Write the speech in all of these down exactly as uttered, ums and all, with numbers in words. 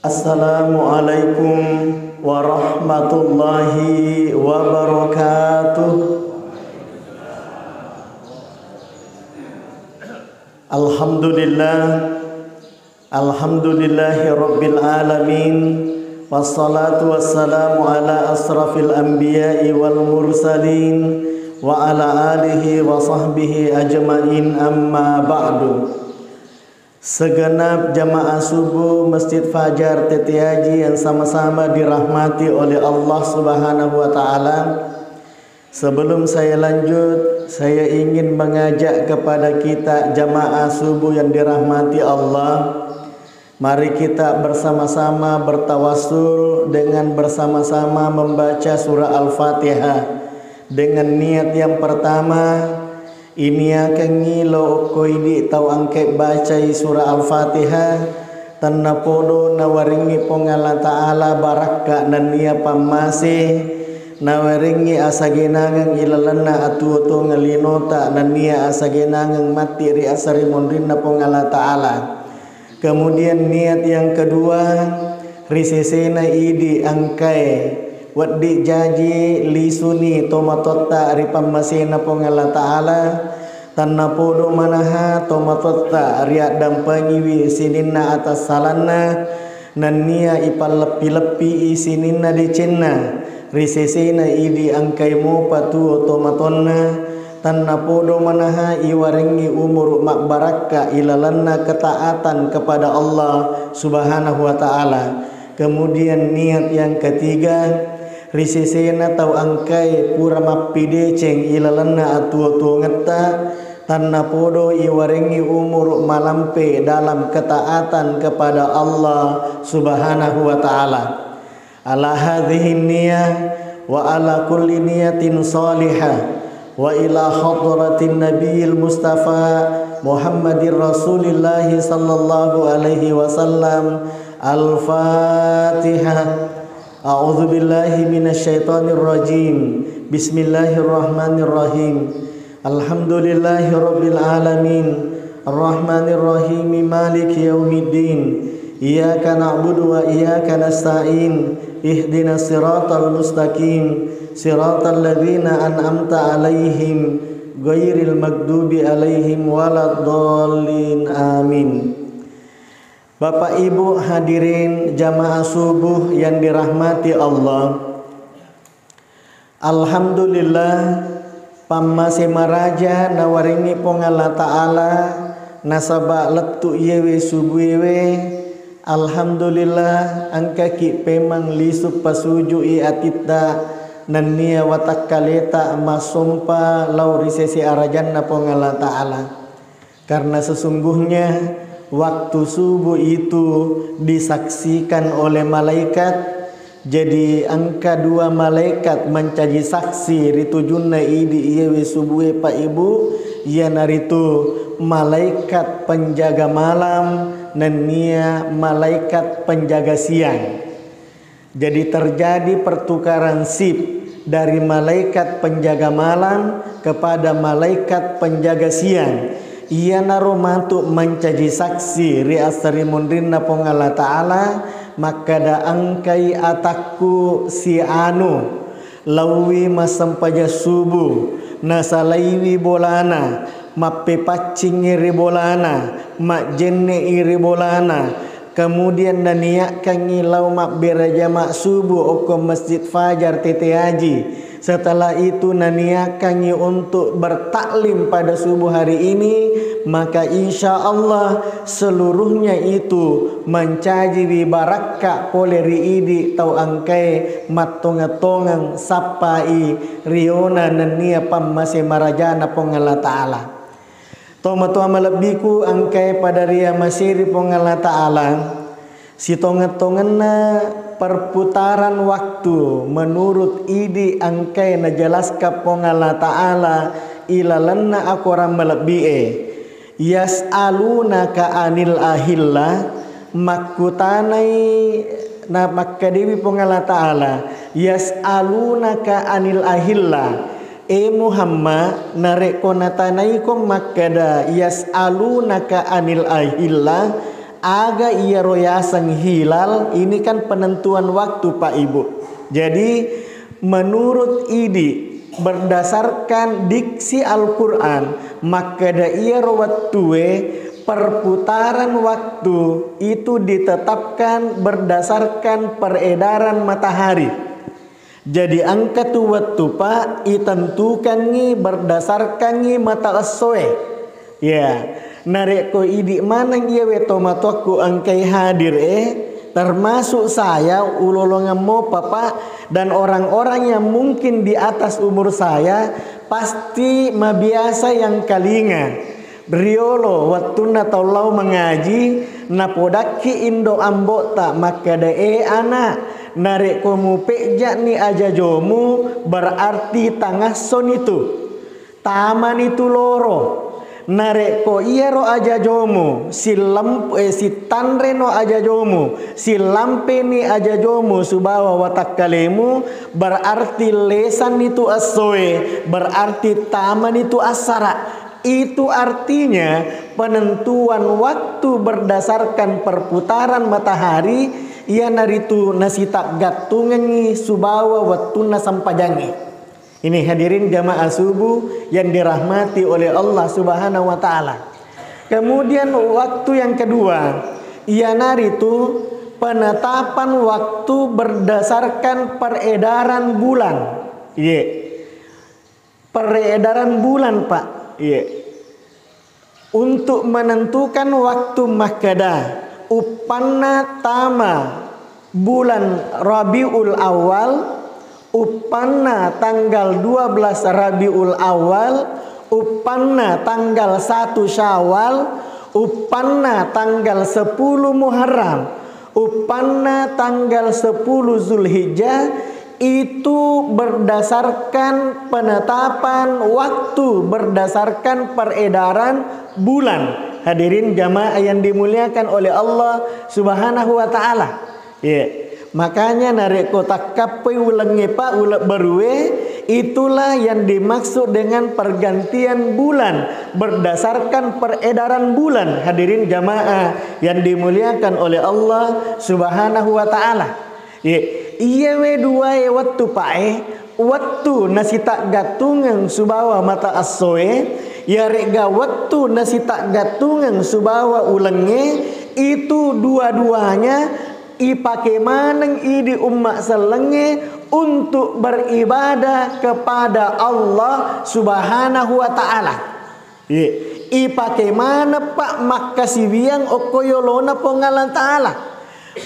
Assalamualaikum warahmatullahi wabarakatuh. Alhamdulillah. Alhamdulillahi rabbil alamin. Wassalatu wassalamu ala asrafil anbiya'i wal mursalin wa ala alihi wa sahbihi ajma'in, amma ba'du. Segenap jamaah subuh Masjid Fajar Tete Aji yang sama-sama dirahmati oleh Allah Subhanahu wa Ta'ala, sebelum saya lanjut, saya ingin mengajak kepada kita jamaah subuh yang dirahmati Allah, mari kita bersama-sama bertawassul dengan bersama-sama membaca surah Al-Fatihah dengan niat yang pertama, iniakengngi lo okko idi tau engkae bacai surah Al-Fatihah, tennapodo nawaringngi Puang Allah Ta'ala barakka nennia pammase, nawaringngi asagenangeng ilalenna atuo-tuongeng linota nennia asagenangeng matti ri asarimunrinna Puang Allah Ta'ala. Kemudian niat yang kedua, ri sesena idi engkae wedding jaji lisuni tomatoatta ri pammasena Puang Allah Ta'ala, tennapodo manaha tomatoatta riaddampengiwi sininna atassalanna, nennia ipalleppi-leppi'i sininna decenna, ri sesena idi engkae mopa tuo tomatonna, tennapodo manaha iwarengngi umuru mabbarakka ilalenna ketaatan kepada Allah Subhanahu wa Ta'ala. Kemudian niat yang ketiga, ri sesena tau engkae pura mappideceng ilalenna atuo-tuongetta, tennapodo iwarengngi umuru malampe dalam ketaatan kepada Allah Subhanahu wa Ta'ala. Ala hadhihi niyah wa ala kulli niyatin salihah wa ila hadratin nabiyil mustafa Muhammadir Rasulillahi sallallahu alaihi wasallam. Al-Fatihah. A'udzu billahi minasy syaithanir rajim. Bismillahirrahmanirrahim. Alhamdulillahi rabbil alamin. Arrahmanir rahim. Maliki yaumiddin. Iyyaka na'budu wa iyyaka nasta'in. Ihdinas siratal mustaqim. Siratal ladzina an'amta 'alaihim ghairil maghdubi 'alaihim waladdallin. Amin. Bapak Ibu hadirin jamaah subuh yang dirahmati Allah, alhamdulillah, pammase maraja nawaringngi Puang Allah Ta'ala nasaba lettu iyewe subuhewe. Alhamdulillah, engkaki pemeng lisu pasuju'i atitta nennia watakkaleta massompa lao ri sese arajanna Puang Allah Ta'ala. Karena sesungguhnya waktu subuh itu disaksikan oleh malaikat. Jadi engka dua malaikat mancaji saksi ri tujunna idi iyewe subuhe, Pak Ibu, iyanaritu malaikat penjaga malam nennia malaikat penjaga siang. Jadi terjadi pertukaran shift dari malaikat penjaga malam kepada malaikat penjaga siang. Iyanaro matu mancaji saksi ri assarimunrinna Puang Allah Ta'ala, makkada engkai atakku si anu, lauwi massempajang subuh, nasalaiwi bolana, mappepaccingngi ri bolana, majjenne'i ri bolana, kemudian naniakkangngi lao mabbere jama subuh okko Masjid Fajar Tete Aji. Setelah itu naniakkangngi untuk bertaklim pada subuh hari ini, maka insya Allah seluruhnya itu mancajiwi barakka pole ri idi tau engkae mattongeng-tongeng sappai riona nennia pammase marajana Puang Allah Ta'ala. Tomatoa malebbiku engkae pada riamaseri Puang Allah Ta'ala, sitongeng-tongenna perputaran waktu menurut idi engkae najelaskan Puang Allah Ta'ala ilalenna akorang malebbi'e. Yas'alunaka anil ahilla, makkutanai, na makkadewi Puang Allah Ta'ala, yas'alunaka anil ahilla. E Muhammad, narekko natanaiko makkada, yas'alunaka anil ahilla, Aga iyaro yaseng hilal, ini kan penentuan waktu, Pak Ibu. Jadi, menurut idi, berdasarkan diksi Al-Quran, makkeda iyaro wettue perputaran waktu itu ditetapkan berdasarkan peredaran matahari. Jadi engka tu wettu, Pak, itentukangngi berdasarkangngi mata essoe. Ya, narekko idi maneng iyawe tomatoakku engkai hadir e, termasuk saya, ulolongeng mopa, Pak, dan orang-orang yang mungkin di atas umur saya, pasti mabiasa yang kalinga. Riolo wettunna tau lao mangaji, napodakki indo ambo'ta makkeda, "E ana, narekko mupejja'ni ajajomu, berarti tangassoni tu. Tamani tu loro. Narekko iyaro ajajomu sillemp-, eh, sittanreno ajajomu, sillampeni ajajomu subawa watakkalemu, berarti lesanni tu essoe, berarti tamani tu assara." Itu artinya penentuan waktu berdasarkan perputaran matahari, iyanaritu nasitaggattungengngi subawa wettunna sempajangnge. Ini hadirin jamaah subuh yang dirahmati oleh Allah Subhanahu wa Ta'ala. Kemudian, waktu yang kedua, iyanaritu penetapan waktu berdasarkan peredaran bulan. Ye. Peredaran bulan, Pak. Iya. Untuk menentukan waktu makkeda, uppanna tama bulan Rabiul Awal, uppanna tanggal dua belas Rabiul Awal, uppanna tanggal satu Syawal, uppanna tanggal sepuluh Muharram, uppanna tanggal sepuluh Zulhijjah, itu berdasarkan penetapan waktu, berdasarkan peredaran bulan. Hadirin jamaah yang dimuliakan oleh Allah Subhanahu wa Ta'ala. Iya. Makanya, narekko takkappoi ulengnge, Pak, uleng berue, itulah yang dimaksud dengan pergantian bulan berdasarkan peredaran bulan. Hadirin jamaah yang dimuliakan oleh Allah Subhanahu wa Ta'ala. Ye, iyawe duae wettu, Pak, e, wettu nasitaggattungeng subawa mata essoe, yaregga wettu nasitaggattungeng subawa ulengnge, itu dua-duanya ipake maneng idi umma sellengnge untuk beribadah kepada Allah Subhanahu wa Ta'ala. Ye, ipake maneng, Pak, makkasiwiang okko yolona Puang Allah Ta'ala.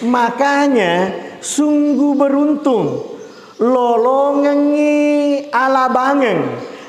Makanya, sungguh beruntung, lolongengngi alabangeng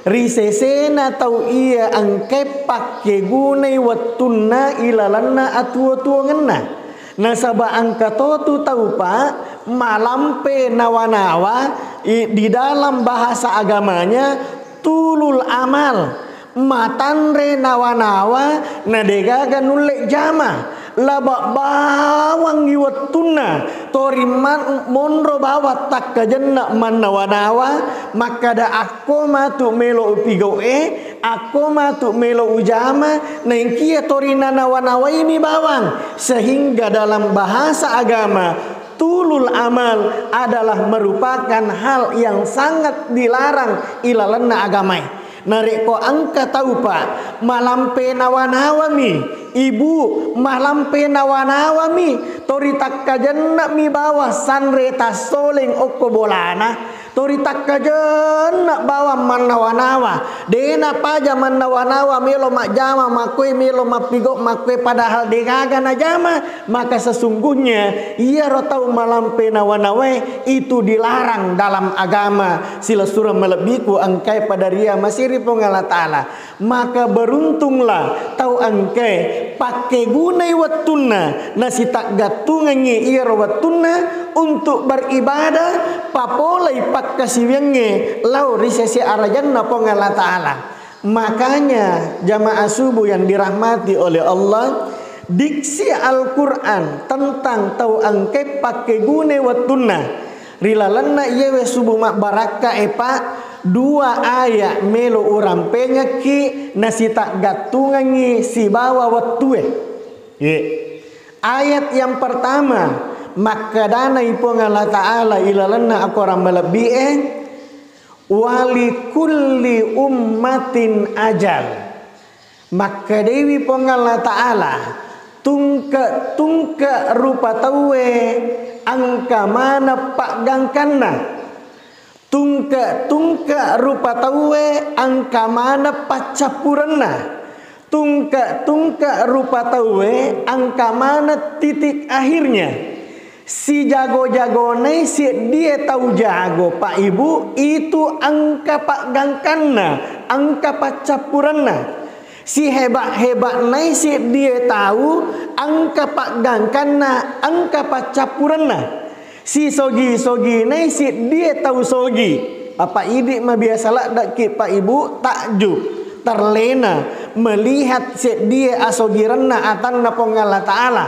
ri sesena tau iya engkae pakkegunai wettunna ilalenna atuwo-tuwongenna. Nasaba engka totu tau, Pak, malampe nawa-nawa, i-, di dalam bahasa agamanya, tulul amal, matanre nawa-nawa, na degaga nulle jama. Laba bawangngi wettunna, tori man-, monro bawang takkajenna mannawa-nawa, makkada, "Akko matu melo upigau e, akko matu melo ujama," naengkia tori nanawa-nawaimi bawang. Sehingga dalam bahasa agama, tulul amal adalah merupakan hal yang sangat dilarang ilalenna agamae. Narekko engka tau, Pak, malampe nawa-nawami, ibu, malampe nawa-nawami, tori takkajenna'mi bawang sanre tassoleng okko bolana, tori takkajenna bawang mannawa-nawa, de napaja mannawa-nawa melo majjama makkoe, melo mappigau makkoe, padahal degaga najama, maka sesungguhnya iyaro tau malampe nawa-nawae itu dilarang dalam agama. Silessureng malebbiku engkae pada ria masiri Puang Allah Ta'ala. Maka beruntunglah tau engkae pakkegunai wettunna, nasitaggattungengngi iyaro wettunna untuk beribadah, papolei pakkasiwiangnge lao ri sese arajanna Puang Allah Ta'ala. Makanya, jamaah subuh yang dirahmati oleh Allah, diksi Al-Quran tentang tau engkae pakkegunai wettunna. Ri lalenna iyawe subuh mabbarakka e, Pak, dua ayat melo urampengekki nasitaggattungengngi sibawa wettue. Ye. Ayat yang pertama, makkedana Puang Allah Ta'ala ilalenna akorang malebbi'e, "Walikulli ummatin ajal." Makkedaiwi Puang Allah Ta'ala, "Tungke-tungke rupa tauwe engka maneng paggangkanna. Tungke-tungke rupa tauwe engka maneng paccappurenna. Tungke-tungke rupa tauwe engka maneng titik akhirnya." Sijago-jagonai seddie tau jago, Pak Ibu, itu engka paggangkanna, engka paccappurenna. Siheba-hebanai seddie tau engka paggangkanna, engka paccappurenna. Sisogi-soginai seddie tau sogi. Apa idi mabiasa ladde'ki, Pak Ibu, takjub, terlena melihat seddie asogirenna atanna Puang Allah Ta'ala.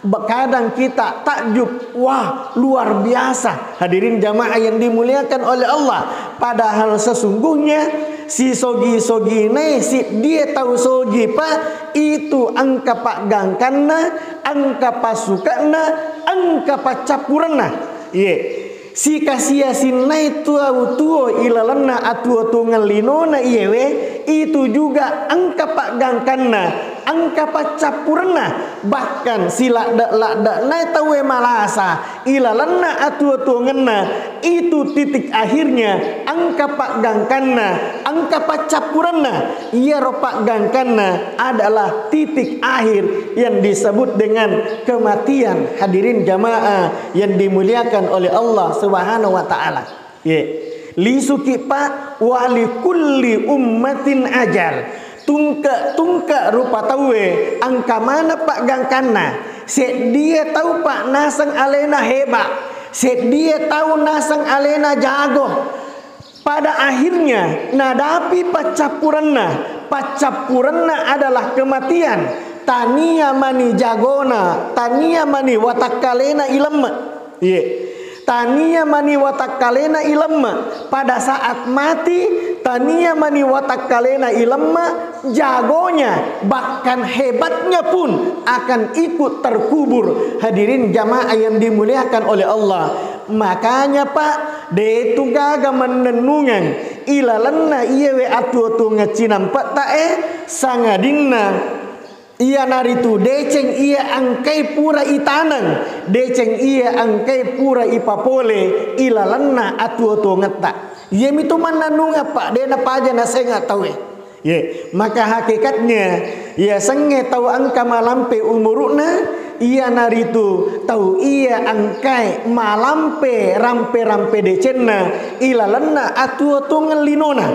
Kadang kita takjub, "Wah, luar biasa." Hadirin jamaah yang dimuliakan oleh Allah, padahal sesungguhnya sisogi-soginai seddie tau sogi, Pak, itu engka paggangkanna, engka passuke'na, engka paccappurenna. Ye. Sikasiasinnai tuo-tuo ilalenna atuo-tuongeng linona iyewe, itu juga engka paggangkanna, engka paccappurenna, bahkan siladde-ladde'nai tauwe malasa ilalenna atuo-tuongenna, itu titik akhirnya engka paggangkanna, engka paccappurenna. Iyaro paggangkanna adalah titik akhir yang disebut dengan kematian. Hadirin jamaah yang dimuliakan oleh Allah Subhanahu wa Ta'ala. Ye. Lisuki, Pak, "Walikulli ummatin ajal." Tungke-tungke rupa tauwe engka maneng paggangkanna. Seddie tau, Pak, naseng alena heba. Seddie tau naseng alena jago. Pada akhirnya nadapi paccappurenna. Paccappurenna adalah kematian. Tania mani jagona, tania mani watakkalena ilemme. Iye. Tania mani watakkalena ilemme. Pada saat mati, tania mani watakkalena ilemme, jagonya, bahkan hebatnya pun akan ikut terkubur. Hadirin jamaah yang dimuliakan oleh Allah. Makanya, Pak, detu gaga mannennungeng ilalenna iyewe atuo-tuongeng cinampe'ta e, sangadinna iyanaritu deceng iya engkai pura itaneng, deceng iya engkai pura ipapole ilalenna atuo-tuongetta. Iyemitu mannennungeng, Pak, de napaja nasenga tauwe. Ye, maka hakikatnya, yasengnge tau engka malampe umuru'na, iyanaritu tau iya engkae malampe rampe-rampe decenna ilalenna atuo-tuongeng linona.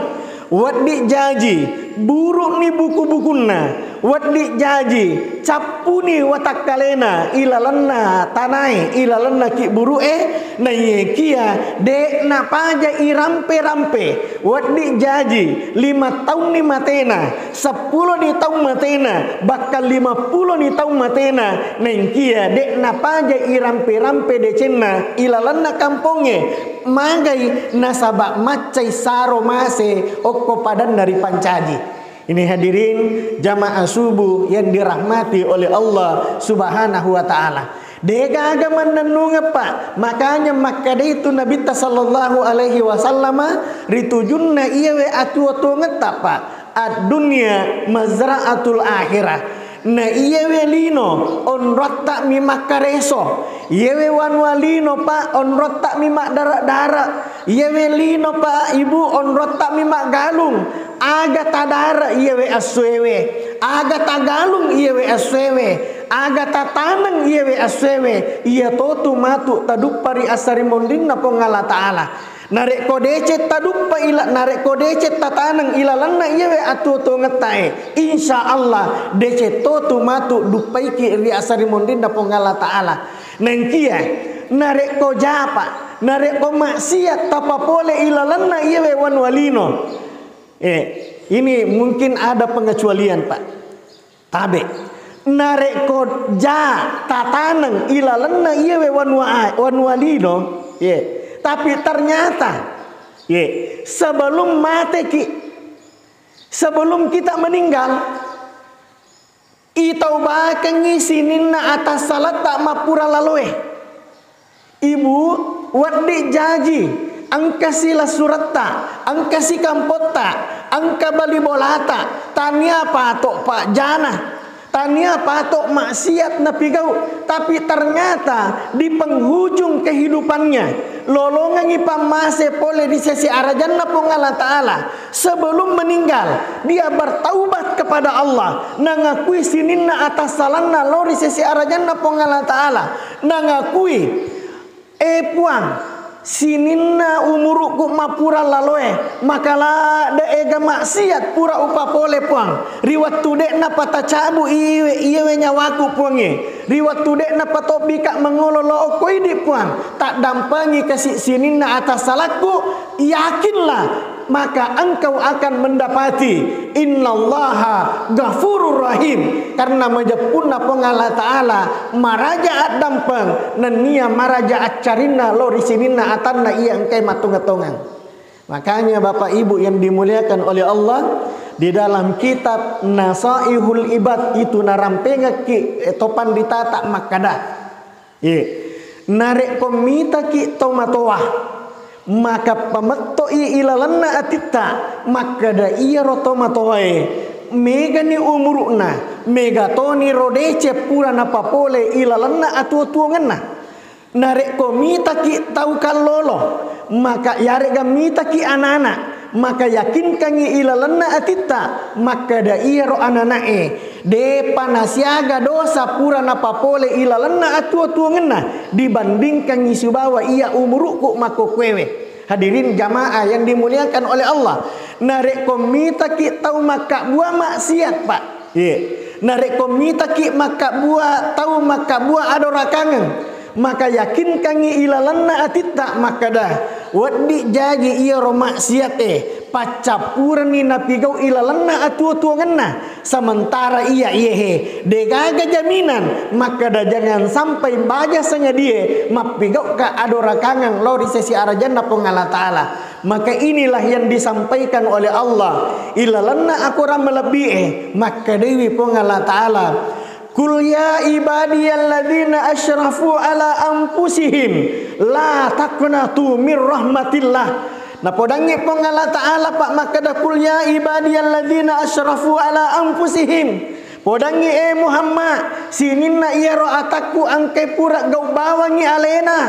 Wedding jaji buru'ni buku-bukunna, wedding jaji cappuni watakkalena ilalenna tanae, ilalenna kibburu'e, naiyakia de napaja irampe-rampe. Wedding jaji lima taunni matena, seppuloni taung matena, bahkan lima puloni taung matena, naengkia de napaja irampe-rampe decenna ilalenna kampongnge. Magai nasaba maccai saro mase okko padanna ripancaji. Ini hadirin jamaah subuh yang dirahmati oleh Allah Subhanahu wa Ta'ala. Degaga mannennungeng, Pak. Makanya makkedai tu Nabitta sallallahu alaihi wasallama ri tujunna iyawe atuo-tuongetta, Pak. Ad-dunya mazra'atul akhirah. Na iyawe lino onrotta mi makkareso. Iyawe wanua lino, Pak, onrotta mi maddare-dare. Iyawe lino, Pak, Ibu, onrotta mi maggalung. Aga tadare iyawe essoewe, aga tagalung iyawe essoewe, aga tataneng iyawe essoewe, iyatotu matu taduppa ri assarimonrinna Puang Allah Ta'ala. Narekko deceng taduppa ila-, narekko deceng tataneng ilalenna iyawe atuo-tuongettae, insya Allah deceng totu matu duppaiki ri assarimonrinna Puang Allah Ta'ala. Naengkia, narekko japa, narekko maksiat tapapole ilalenna iyawe wanua lino. Eh, ini mungkin ada pengecualian, Pak. Tabe. Narekko ja tataneng ilalenna iyawe wanua a-, wanua lino, ye. Tapi ternyata, ye, sebelum mateki, sebelum kita meninggal, Itaubakengngi sininna atassalatta mappura laloe. Ibu, wedding jaji, engkasi lassuretta, engkasi kampotta, engka bali bolata, tania pato pajana, tania pato maksiat napigau, tapi ternyata di penghujung kehidupannya, lolongengngi pammase pole di sesi arajanna Puang Allah Ta'ala. Sebelum meninggal, dia bertaubat kepada Allah, nangakui sininna atassalanna lao ri sesi arajanna Puang Allah Ta'ala, nangakui, "Eh Puang, sininna umuru'ku mappura laloe, maka ladde ega maksiat pura upapole Puang, ri wettu de'na patacabu iwe, iyewe nyawaku Puangnge, ri wettu de'na patobbika mangolo lao okko idi Puang, taddampengi kasi sininna atassalakku, yakinlah maka engkau akan mendapati innallaha ghafurur rahim, karena majeppunna Puang Allah Ta'ala maraja addampeng nennia maraja accarinna lao ri sininna atanna iya engkai mattonga-tongang. Makanya Bapak Ibu yang dimuliakan oleh Allah, di dalam kitab Nasaihul Ibad itu narampengekki, eh, to panritata makkada, Ye, narekko mitaki tau matoa, maka pametto'i ilalenna atitta, makkada iyaro tau matoae megani umuru'na, mega toni ro deceng pura napapole ilalenna atuo-tuongenna. Narekko mitaki tau kallolo, maka yaregga mitaki anana, maka yakinkangngi ilalenna atitta, makkada iyaro anana'e, de'pa nasiaga dosa pura napapole ilalenna atuo-tuongenna dibandingkangngi sibawa iya umuru'ku makkokkoewe. Hadirin jamaah yang dimuliakan oleh Allah, narekko mitaki tau makkabbua maksiat, Pak, ye, narekko mitaki makkabbua tau makkabbua adorakangeng, maka yakinkangngi ilalenna atitta makkada, wedding jaji iyaro maksiate paccappurenni napigau ilalenna atuo-tuongenna, sementara iya iyehe degaga jaminan makkada jangan sampai baja sangadie mappigauka adorakangeng lao ri sesi arajanna Puang Allah Ta'ala. Maka inilah yang disampaikan oleh Allah ilalenna akorang malebbi'e, makkedaiwi Puang Allah Ta'ala, "Qul ya ibadiyalladzina asyrafu ala anfusihim la taqnatu mir rahmatillah." Napodangngi Puang Allah Ta'ala, Pak, makkeda, "Qul ya ibadiyalladzina asyrafu ala anfusihim." Podangngi, eh Muhammad, sininna iyaro atakku engkai pura gau bawangngi alena.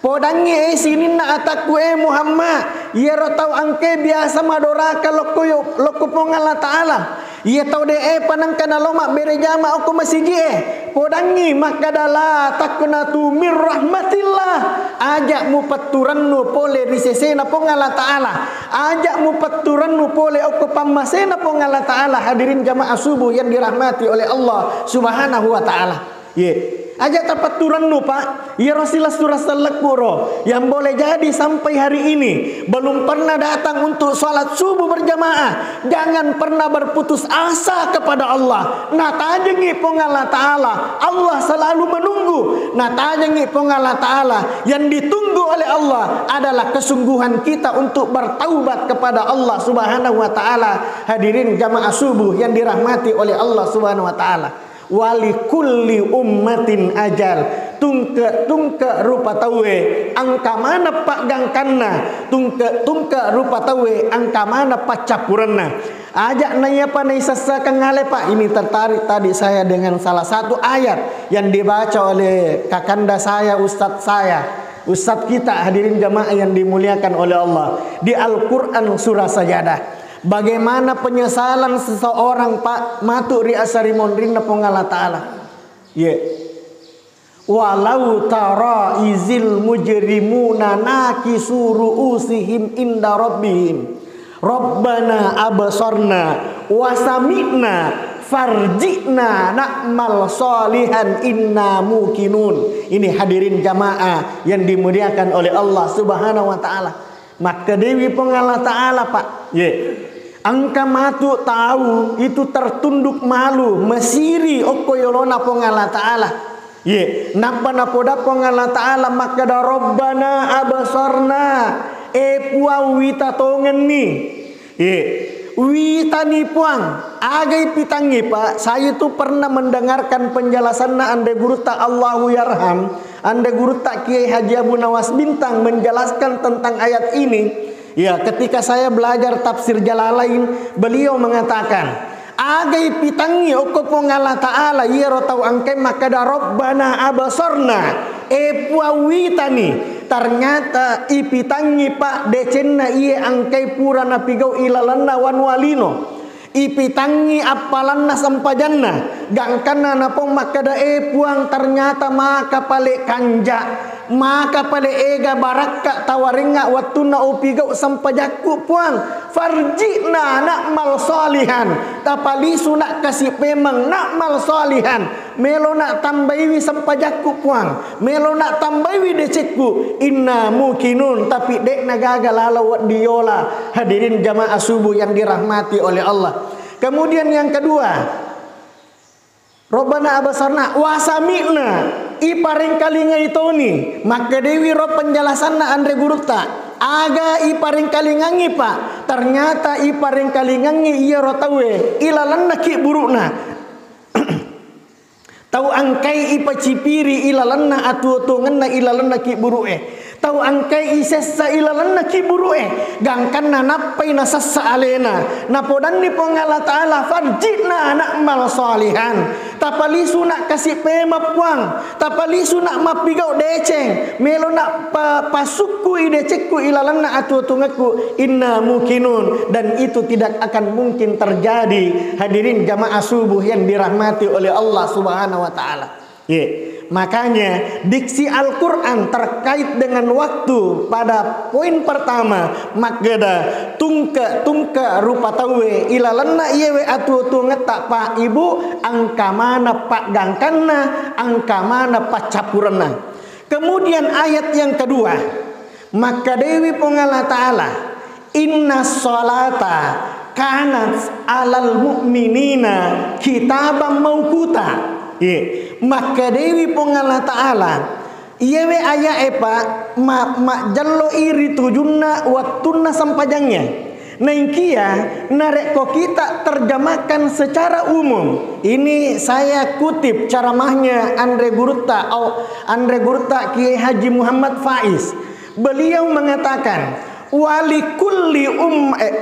Podangngi, eh, sininna atakku, eh Muhammad, iyaro tau engkae biasa madoraka lokko yo-, lokko Puang Allah Ta'ala. Iya tau de'e panengka nalo mabbere jama okko masigi'e. Podangngi makkada, "La taqnatu mir rahmatillah." Aja mupetturennu pole ri sesena Puang Allah Ta'ala. Aja mupetturennu pole okko pammasena Puang Allah Ta'ala. Hadirin jamaah subuh yang dirahmati oleh Allah Subhanahu wa Ta'ala. Ye. Aja tapetturennu, Pak. Iyaro silessureng sellekkuro yang boleh jadi sampai hari ini belum pernah datang untuk sholat subuh berjamaah, jangan pernah berputus asa kepada Allah. Natajengi Puang Allah Ta'ala. Allah selalu menunggu. Natajengi Puang Allah Ta'ala. Yang ditunggu oleh Allah adalah kesungguhan kita untuk bertaubat kepada Allah Subhanahu wa Ta'ala. Hadirin jamaah subuh yang dirahmati oleh Allah Subhanahu wa Ta'ala. Walikulli ummatin ajal. Tungke-tungke rupa tauwe engka maneng paggangkanna, tungke-tungke rupa tauwe engka maneng paccappurenna. Aja naiapa naisessakang ale, Pak. Ini tertarik tadi saya dengan salah satu ayat yang dibaca oleh kakanda saya, ustadz saya, ustadz kita, hadirin jamaah yang dimuliakan oleh Allah, di Al-Quran surah Sajadah. Bagaimana penyesalan seseorang, Pak, matu ri asarimonrinna Puang Allah Ta'ala? Ye. Walau tara izil mujrimuna nakisu ru'usihim inda rabbihim. Rabbana absarna wa sami'na farji'na na'mal salihan inna muqinun. Ini hadirin jamaah yang dimuliakan oleh Allah Subhanahu wa Ta'ala. Makkedewi Puang Allah Ta'ala, Pak. Ye. Engka matu tau itu tertunduk malu, masiri okko yolona Puang Allah Ta'ala. Ye. Nappa napoda Puang Allah Ta'ala makkeda, "Rabbana absarna." Eh, Puang, wita tongenni. Ye. Witani, Puang. Aga ipitangngi, Pak? Saya itu pernah mendengarkan penjelasanna anre gurutta Allahu yarham, anre gurutta Kiai Haji Abu Nawas Bintang menjelaskan tentang ayat ini. Ya, ketika saya belajar tafsir Jalalain, beliau mengatakan, aga ipitangngi okko Puang Allah Ta'ala iyaro tau engkae makkeda, "Rabbana abasarna," e Puang, witani. Ternyata ipitangngi, Pak, decenna iye engkae pura napigau ilalenna wanua lino. Ipitangngi appalanna sempajanna, gangkanna napong makkeda, "E Puang, ternyata maka pale kanja, maka pale ega barakka tawarengnga wettunna upigau sempajakku, Puang. Farji'na na'mal shalihan, tapalisuna kasi pemeng na'mal shalihan." Melona tambaiwi sempajakku, Puang. Melona tambaiwi decekku. Inna muqinun, tapi de'na gaga lalo wedding yola. Hadirin jamaah subuh yang dirahmati oleh Allah. Kemudian yang kedua, Rabbana abasarna wa sami'na, iparengkalingai toni. Makkedewi ro penjelasanna anre gurutta. Aga iparengkalingangngi, Pak? Ternyata iparengkalingangngi iyaro tauwe ilalenna kibburu'na. Tau engkai ipacipiri ilalenna atuo-tuongenna ilalenna kibburu'e. Tau engkai isessa ilalenna kibburu'e. Gangkanna nappai nasessa alena. Napodanni Puang Allah Ta'ala, "Farji'na na'mal shalihan." Tapalisuna kasi pemeng, Puang. Tapalisuna mappigau deceng. Melona pa-, pasukkui decekku ilalenna atuo-tuongekku. Inna muqinun. Dan itu tidak akan mungkin terjadi. Hadirin jamaah subuh yang dirahmati oleh Allah Subhanahu wa Ta'ala. Ye. Makanya, diksi Al-Quran terkait dengan waktu pada poin pertama, makkeda, tungke-tungke rupa tauwe ilalenna iyewe atuo-tuongetta, Pak, Ibu, engka maneng paggangkanna, engka maneng paccappurenna. Kemudian ayat yang kedua, makkedewi Puang Allah Ta'ala, "Inna sholata kanat alal mu'minina kitabam mauquta." Ye, makkedewi Puang Allah Ta'ala, iyewe aya'e, Pak, ma-, majjelloi ri tujunna wettunna sempajangnge. Naengkia narekko kita terjemahkan secara umum, ini saya kutip ceramahnya anre gurutta, au, anre gurutta Kiai Haji Muhammad Faiz. Beliau mengatakan, "Walikulli um-, eh,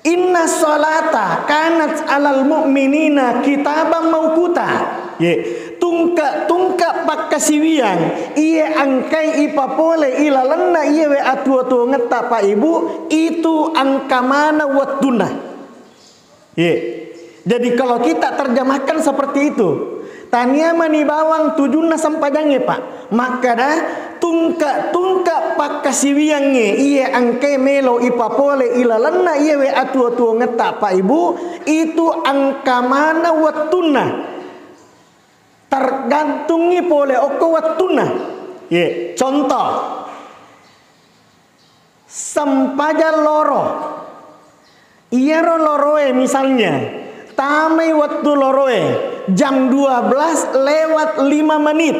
inna sholata kanat alal mu'minina kitabam mauquta." Ye, tungke-tungke pakkasiwiang iye engkai ipapole ilalenna iyewe atuo-tuongetta, Pak, Ibu, itu engka maneng wettunna. Ye. Jadi kalau kita terjemahkan seperti itu, tania mani bawang tujunna sempajangnge, Pak. Makkeda, tungke-tungke pakkasiwiangnge iye engkae melo ipapole ilalenna iyewe atuo-tuongetta, Pak, Ibu, itu engka maneng wettunna. Tergantungngi pole okko wettunna. Ye, contoh. Sempajang loro. Iyaro loroe misalnya, tamai wettu loroe jam dua belas lewat lima menit.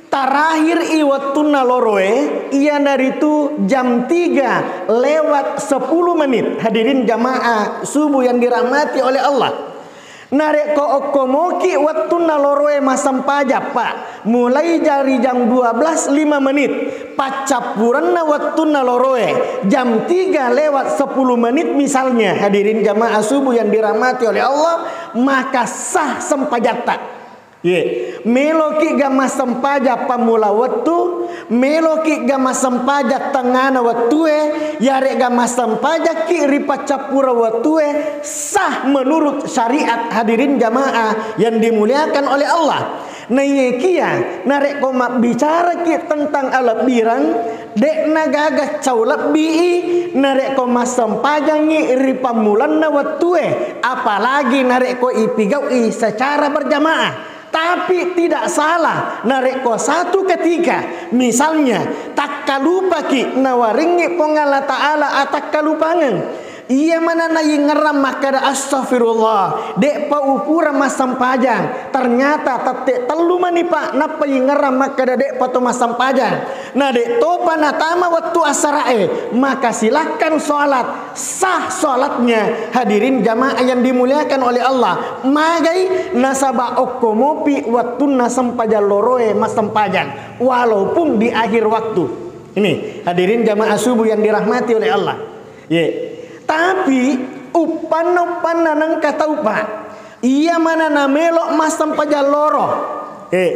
Terakhir i wettunna loroe, iyanaritu jam tiga lewat sepuluh menit. Hadirin jamaah subuh yang dirahmati oleh Allah. Narekko okko moki wettunna loroe massempajang, Pak, mulai dari jam dua belas lima menit, paccappurenna wettunna loroe jam tiga lewat sepuluh menit misalnya, hadirin jamaah subuh yang dirahmati oleh Allah, maka sah sempajatta. Ye, meloki ga massempajang pammula wettu, meloki ga massempajang tengngana wettue, yaregga massempajangki ri paccappureng wettue, sah menurut syariat, hadirin jamaah yang dimuliakan oleh Allah. Naiyyakiya, narekko mabbicaraki tentang alebbireng, de'na gaga cau lebbii narekko massempajangngi ri pammulanna wettue, apalagi narekko ipigau'i secara berjamaah. Tapi tidak salah narekko satu ketika, misalnya, takkalupaki nawaringngi Puang Allah Ta'ala atakkalupangeng. Iya manenna yingngerang makkeda, "Astagfirullah, de'pa upura massempajang." Ternyata tette tellu mani, Pak, nappa yingngerang makkeda de'pa to massempajang. Na de' topa natama wettu assara'e, maka silahkan sholat, sah sholatnya. Hadirin jamaah yang dimuliakan oleh Allah. Magai? Nasaba okko mopi wettunna sempajang loroe massempajang, walaupun di akhir waktu. Ini hadirin jamaah subuh yang dirahmati oleh Allah. Ye. Tapi uppanna-uppanna nengka tau, Pak. Iya mana namelo massempajang loro. Eh,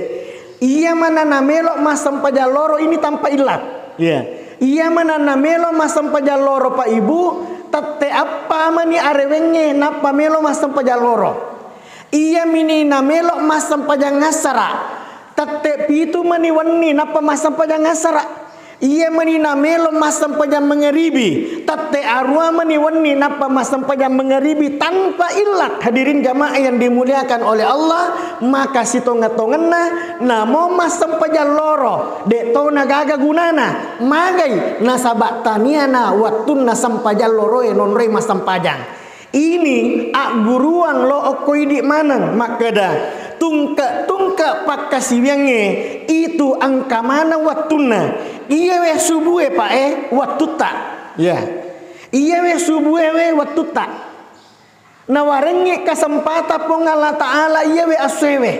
iya mana namelo massempajang loro ini tanpa illat. Iya. Iya mana namelo massempajang loro, Pak Ibu, tette appa mani arewengnge nappa melo massempajang loro. Iya mini namelo massempajang assara, tette pitu mani wenni nappa massempajang assara. Iya mani namelo massempajang mangaribi, tette arua mani wenni nappa massempajang mangaribi tanpa illat. Hadirin jamaah yang dimuliakan oleh Allah, maka sitonga-tongenna namo massempajang loro, de' to nagaga gunana. Magai? Nasaba taniana wettunna sempajang loroe nonroi massempajang. Ini agguruang lo okko idi maneng makkeda, tungke-tungke pakkasiwiangnge itu engka maneng wettunna. Iyawe subue, Pak, e, wettutta. Ya. Iyawe subue we wettutta. Nawarengngi kesempatan Puang Allah Ta'ala iyawe assoewe.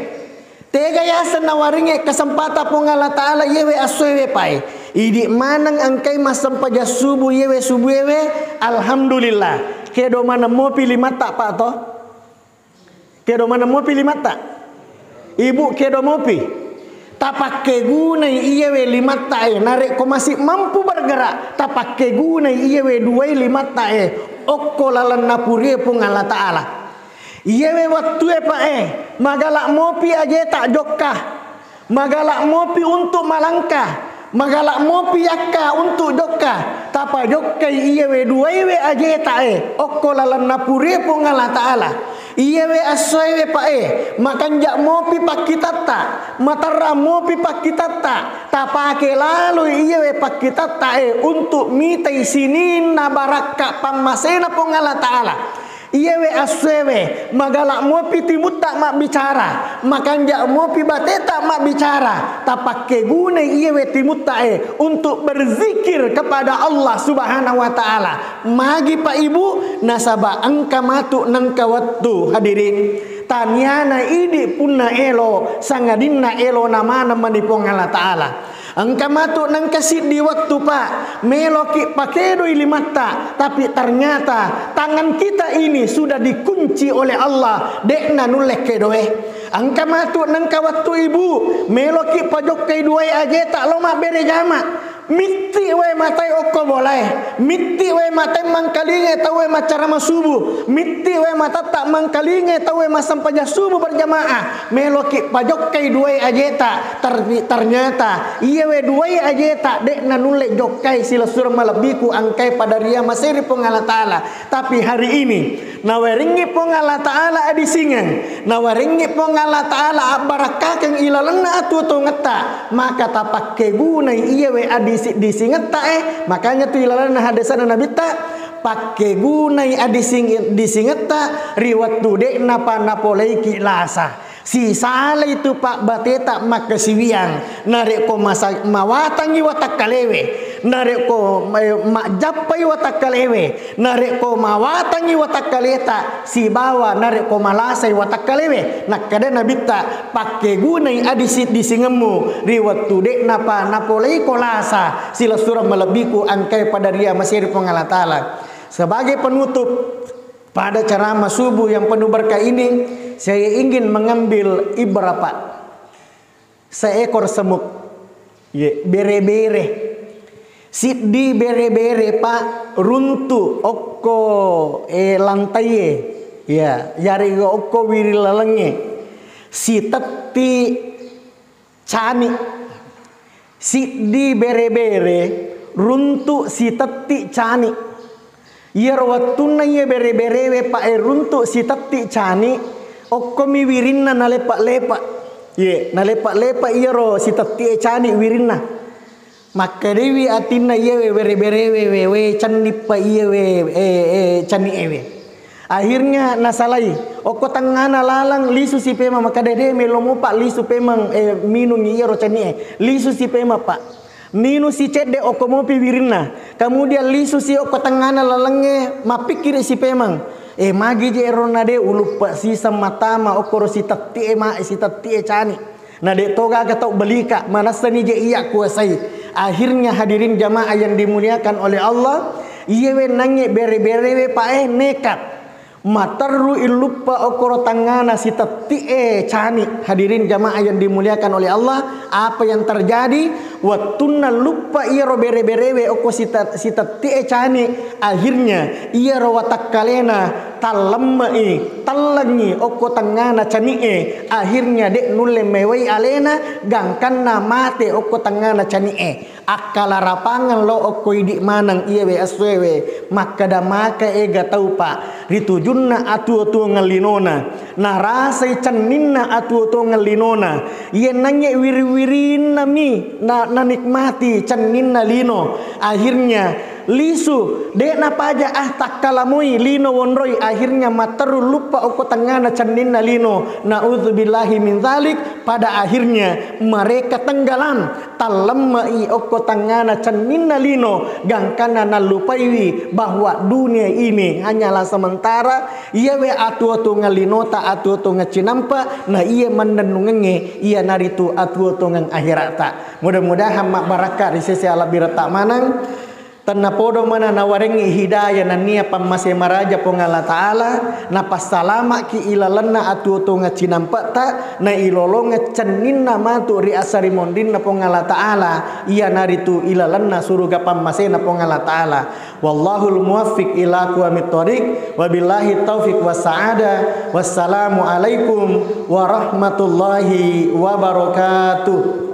Tega yaseng nawarengnge kesempatan Puang Allah Ta'ala iyewe assoewe, Pak e. Idi maneng engkai massempajang subuh iyewe subuhewe, alhamdulillah. Kedo maneng mopi limatta, Pak, to? Kedo maneng mopi limatta? Ibu, kedo mopi? Tapakkegunai iyewe limatta e, narekko masih mampu bergerak, tapakkegunai iyewe duai limatta e okko laleng napurie Puang Allah Ta'ala. Iyewe wettue, Pak e, magala mopi ajeta jokka, magala mopi untuk malangka, magala mopi yakka untuk jokka, tapajokkai iyewe duaiwe ajeta e okko laleng napurie Puang Allah Ta'ala. Iyewe assoewe, Pak e, makanja mopi pakkitatta, materra mopi pakkitatta, tapake laloi iyewe pakkitatta e untuk mitai sininna barakka pammasena Puang Allah Ta'ala. Iyewe assoewe, magala mopi timutta mabbicara, makanja mopi bateta mabbicara, tapakkegunai iyewe timutta e untuk berzikir kepada Allah Subhanahu wa Ta'ala. Magi, Pak Ibu, nasaba engka matu nengka wettu, hadirin. Taniana idi punna elo, sangadinna elo namaneng mani Puang Allah Ta'ala. Engka matu nengka siddi wettu, Pak, meloki pakedoi limatta, tapi ternyata tangan kita ini sudah dikunci oleh Allah, de'na nulle kedoe. Engka matu nengka wettu, Ibu, meloki pajokkai duai ajeta lo mabbere jama. Mitti wae matai okko bolae, mitti wae matai mangkalingai tauwe maccarama subuh, mitti wae matatta mangkalingai tauwe massempajang subuh berjamaah, meloki pajokkai duai ajeta, ter-, ternyata iyewe duai ajeta de'na nulle jokkai silessureng malebbiku engkai pada riamasei ri Puang Allah Ta'ala. Tapi hari ini, nawarengngi Puang Allah Ta'ala adisingeng, nawarengngi Puang Allah Ta'ala abbarakkakeng ilalenna atuo-tuongetta, maka tapakkegunai iyewe adisi-, disingetta e. Makanya tu ilalenna hadesana Nabitta, pakkegunai adising-, disingetta ri wettu de'napa napoleiki lasa. Sisalai tu pabbateta makkasiwiang, narekko masa-, mawatangngi watakkalewe, narekko ma-, majjappai watakkalewe, narekko mawatangngi watakkaleta, sibawa narekko malasai watakkalewe. Nakkeda Nabitta, pakkegunai adisi-, disingemmu ri wettu de'napa napoleiko lasa silessureng malebbiku engkai pada riamasei ri Puang Allah Ta'ala. Sebagai penutup, pada ceramah subuh yang penuh berkah ini, saya ingin mengambil ibrah, Pak. Seekor semut. Ye, bere-bere. Siddi bere-bere, Pak, runtu okko, eh, lantaie. Ya, yarega okko wiring lalengnge. Sitetti cani. Siddi bere-bere runtu sitetti cani. Iyaro wettunna iye bere-berewe, Pak, e, runtu sitetti cani, okkomi wirinna nalepa-lepa. Ye, nalepa-lepa iyaro sitetti e cani wirinna. Makkedaiwi atinna iyewe bere-berewe, we, we, cennippa iyewe, e, e, cani ewe. Akhirnya nasalai, okko tengngana lalang lisu si pemeng, makkeda de melo mopa lisu pemeng, eh, minung iyaro cani e. Lisu si pemeng, Pak. Ninu si cedde okko mopi wirinna. Kemudian lisu si okko tengngana lalengnge, mappikkiri si pemeng. Eh, magi je ero na de uluppa siseng matama okkoro sitettie ma, sitettie cani. Na de togaga tau belika, manessani je iya kuasai. Akhirnya hadirin jamaah yang dimuliakan oleh Allah, iyewe nangnge bere-berewe pae nekat. Materru illuppa okkoro tangngana sitetti'e cani. Hadirin jamaah yang dimuliakan oleh Allah, apa yang terjadi? Wettunna luppa iyaro bere-berewe okko sita-, sitetti'e cani, akhirnya iyaro watakkalena tallemme'i, tellengngi okko tangngana cani'e, akhirnya de' nulle mewai alena, gangkanna mate okko tangngana cani'e. Akkalarapangeng lo okko idi maneng iyewe essoewe, makkeda maka ega taupa ri tujunna atuo-tuongeng linona, narasai cenninna atuo-tuongeng linona, iye nangnge wiri-wirinna mi na, nanikmati cenninna lino. Akhirnya lisu, de' napaja ah takkalamoi lino wonroi, akhirnya matteru luppa okko tengngana cenninna lino. Naudzubillahi min dzalik. Pada akhirnya mereka tenggelam, tallemme'i okko tangngana cenninna lino, gangkanna nallupaiwi bahwa dunia ini hanyalah sementara, iyawe atuo-tuongeng linota, atuo-tuongeng cinampa, na iye mannennungengnge iyanaritu atuo-tuongeng akhirata. Mudah-mudahan mabbarakka ri sese alabbirata maneng. Tennapodo mana nawarengngi hidayah nennia pammase maraja Puang Allah Ta'ala, napassalama'ki ilalenna atuo-tuongeng cinampe'ta, nailolongeng cenninna matu ri asarimonrinna Puang Allah Ta'ala, iyanaritu ilalenna suruga pammasena Puang Allah Ta'ala. Wallahul muwaffiq ila aqwamit thoriq, wabillahi taufiq wassa'adah. Wassalamu alaikum warahmatullahi wabarakatuh.